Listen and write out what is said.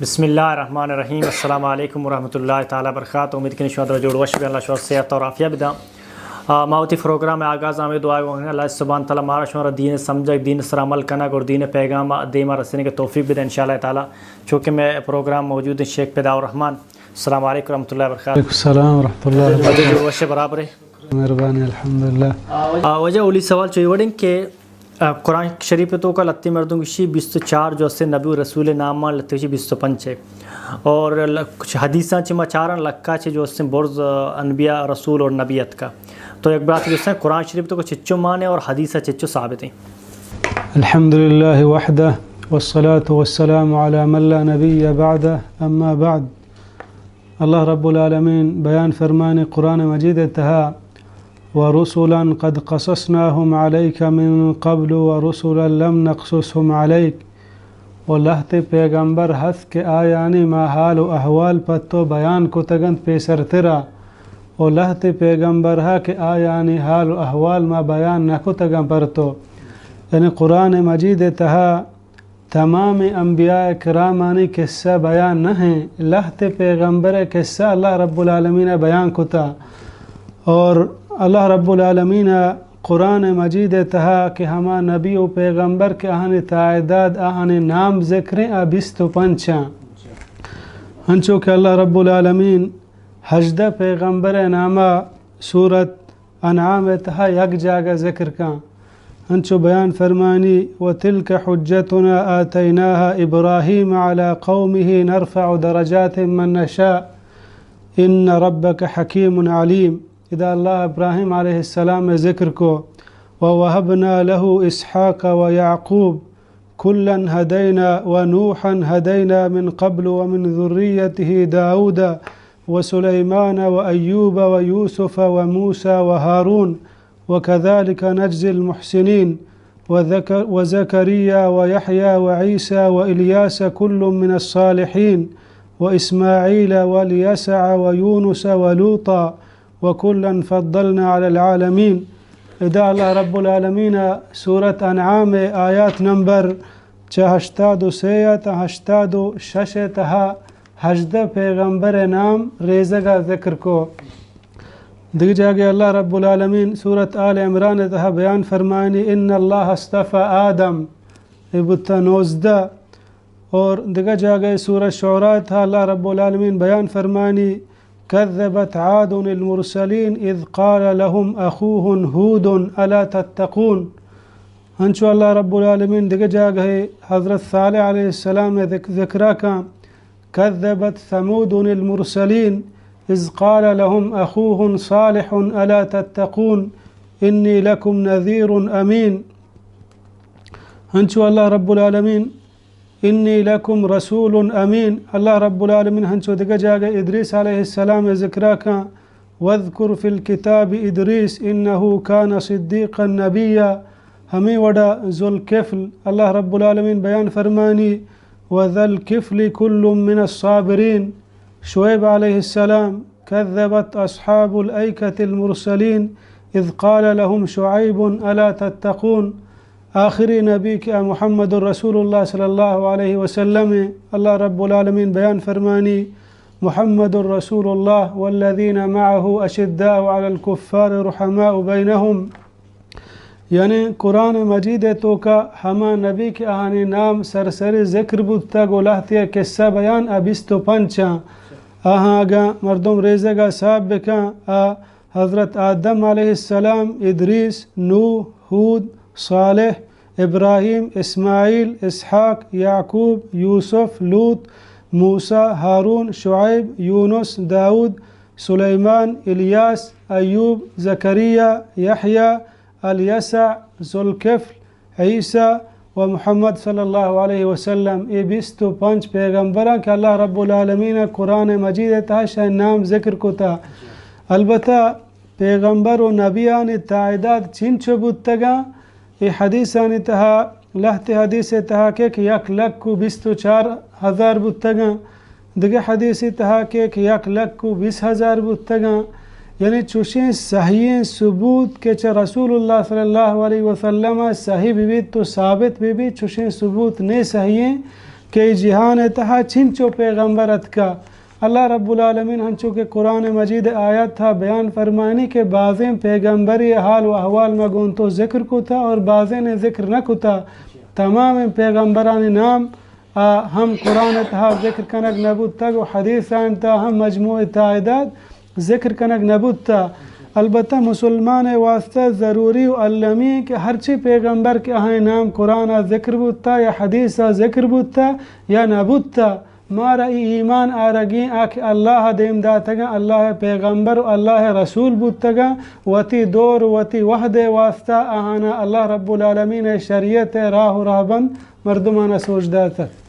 بسم اللہ الرحمن الرحیم۔ السلام علیکم ورحمۃ اللہ تعالیٰ وبرکاتہ۔ امید کنی شما درا جوڑ وش بے، اللہ شما صحت اور عافیہ بداں۔ آ، ما وتی پروگرام آغاز ہمیں دعا گوں، اللہ سبحانہ تعالیٰ مارا شما را دین سمجھگ، دین سر عمل کنگ اور دین پیغام دیما رسنے کے توفیق بدے انشاءاللہ تعالیٰ۔ چونکہ میں پروگرام موجود ہیں شیخ پیدا الرحمن۔ السلام علیکم ورحمۃ اللہ وبرکاتہ۔ وعلیکم السلام ورحمۃ اللہ وبرکاتہ۔ وجہ جوڑ وش برابر ہے۔ مہربانی، الحمدللہ۔ آ، وجہ اولی سوال چوئی وڑیں کہ آ، قرآن شریف ءِ توکا لہتے مردم گوشی بیست و چار جو است نبی و رسول نام ءَ، لہتے گوشی بیست و پنچ ہے۔ اور ل-، کچھ حدیثاں چہ ما چاراں لکا چہ جو است برز، آ، انبیاء، رسول اور نبی اتکا۔ تو یک برات گوشتن قرآن شریف ءِ توکا چچو مانے اور حدیث چچو ثابت ہیں۔ الحمد لله وحده والصلاة والسلام على من لا نبي بعده، أما بعد۔ اللہ رب العالمین بیان فرمانی قرآن مجید ءِ تہا، ورسلا قد قصصناهم عليك من قبل ورسلا لم نقصصهم عليك، و لہتے پیغمبر ہست کہ آیانی ما حال و احوال پہ تو بیان کتگ انت پیسرترا، و لہتے پیغمبر ہا کہ آیانی حال و احوال ما بیان نہ کتگ انت پر تو۔ یعنی قرآن مجید ءِ تہا تمام انبیاء کرامانی قصہ بیان نہ ہیں، لہتے پیغمبر ءِ قصہ اللہ رب العالمین ءَ بیان کتا۔ اور اللہ رب العالمین ءَ قرآن مجید ءِ تہا کہ ہما نبی و پیغمبر کہ آہانی تعداد، آہانی نام ذکر ہیں، آ بیست و پنچ ہیں۔ ہنچو کہ اللہ رب العالمین ہژدہ پیغمبر ءِ ناما سورت انعام ءِ تہا یک جاگہ ذکر کن۔ انچو بیان فرمانی، وتلك حجتنا آتيناها إبراهيم على قومه نرفع درجات من نشاء إن ربك حكيم عليم۔ ادا اللہ ابراہیم علیہ السلام ءِ ذکر کو، ووهبنا له إسحاق ويعقوب كلا هدينا ونوحا هدينا من قبل ومن ذريته داود وسليمان وأيوب ويوسف وموسى وهارون وكذلك نجزي المحسنين وذك-، وزكريا ويحيى وعيسى وإلياس كل من الصالحين وإسماعيل واليسع ويونس ولوطا وكلا فضلنا على العالمين۔ ادا اللہ رب العالمین ءَ سورت انعام ءِ آیات نمبر چہ ہشتاد و سے ءَ تا ہشتاد و شش ءِ تہا ہژدہ پیغمبر ءِ نام ریزگ ءَ ذکر کو۔ دگہ جاگہ اللہ رب العالمین سورت آل عمران ءِ تہا بیان فرمائنی، إن الله اصطفى آدم، اے بوتا نوزدہ۔ اور دگہ جاگہ سورہ شعراء ءِ تہا اللہ رب العالمین بیان فرمانی، كذبت عاد المرسلين إذ قال لهم أخوهم هود ألا تتقون۔ ہنچو اللہ رب العالمین دگہ جاگہ حضرت صالح علیہ السلام ءِ ذک-، ذکرا کن، كذبت ثمود المرسلين إذ قال لهم أخوهم صالح ألا تتقون إني لكم نذير أمين۔ ہنچو اللہ رب العالمین إني لكم رسول أمين۔ اللہ رب العالمین ہنچو دگہ جاگہ ادریس علیہ السلام ءِ ذکرا کن، واذكر في الكتاب إدريس إنه كان صديقا نبيا۔ ہمے وڑا ذوالکفل اللہ رب العالمین بیان فرمانی، وذا الكفل كل من الصابرين۔ شعیب علیہ السلام، كذبت أصحاب الأيكة المرسلين إذ قال لهم شعيب ألا تتقون۔ آخری نبی کہ آ محمد رسول اللہ صلی اللہ علیہ وسلم ءِ، اللہ رب العالمین بیان فرمانی، محمد رسول الله والذين معه أشداء على الكفار رحماء بينهم۔ یعنی قرآن مجید ءِ توکا ہما نبی کہ آہانی نام سرسری ذکر بوتگ و لہتے ءِ قصہ بیان، آ بیست و پنچ آں۔ آہاں اگاں مردم ریزگ ءَ حساب بکن، آ حضرت آدم علیہ السلام، ادریس، نوح، ہود، صالح، ابراہیم، اسماعیل، اسحاق، یعقوب، یوسف، لوط، موسی، ہارون، شعیب، یونس، داؤد، سلیمان، الیاس، ایوب، زکریا، یحیی، الیسع، ذوالکفل، عیسی و محمد صلی اللہ علیہ وسلم، اے بیست و پنچ پیغمبراں کہ اللہ رب العالمین ءَ قرآن مجید ءِ تہا شہ نام ذکر کتا۔ البتہ پیغمبر و نبیانی تعداد چنچو بوتگاں، اے حدیثانی تہا، لہتے حدیث ءِ تہا کہ، کہ یک لکھ و بیست و چار ہزار بوتگاں۔ دگہ حدیثی تہا کہ، کہ یک لکھ و بیست ہزار بوتگاں۔ یعنی چوشیں صحیحیں ثبوت کہ چہ رسول اللہ صلی اللہ علیہ وسلم ءَ صحیح بہ بیت و ثابت بہ بیت، چوشیں ثبوت نے صحیحیں کہ اے جہان ءِ تہا چنچو پیغمبر اتکا۔ اللہ رب العالمین ہنچو کہ قرآن مجید ءِ آیات تہا بیان فرمائنی کہ بازیں پیغمبری حال و احوال ما گوں تو ذکر کتا اور بازیں ذکر نہ کتا۔ تمام پیغمبرانی نام آ ہم قرآن ءِ تہا ذکر کنگ نہ بوتگ و حدیثانی تہا ہم مجموع تعداد ذکر کنگ نہ بوتا۔ البتہ مسلمان ءِ واسطہ ضروری و المی ایں کہ ہرچی پیغمبر کہ آہانی نام قرآن ءَ ذکر بوتا یا حدیث ءَ ذکر بوتا یا نہ بوتا، مارا ای ایمان آرگی آ کہ اللہ ءَ دیم داتگاں، اللہ ءِ پیغمبر و اللہ ءِ رسول بوتگاں، وتی دور و وتی وہد ءِ واسطہ آہانا اللہ رب العالمین ءِ شریعت ءِ راہ و رہبند مردمانا سوج داتگ۔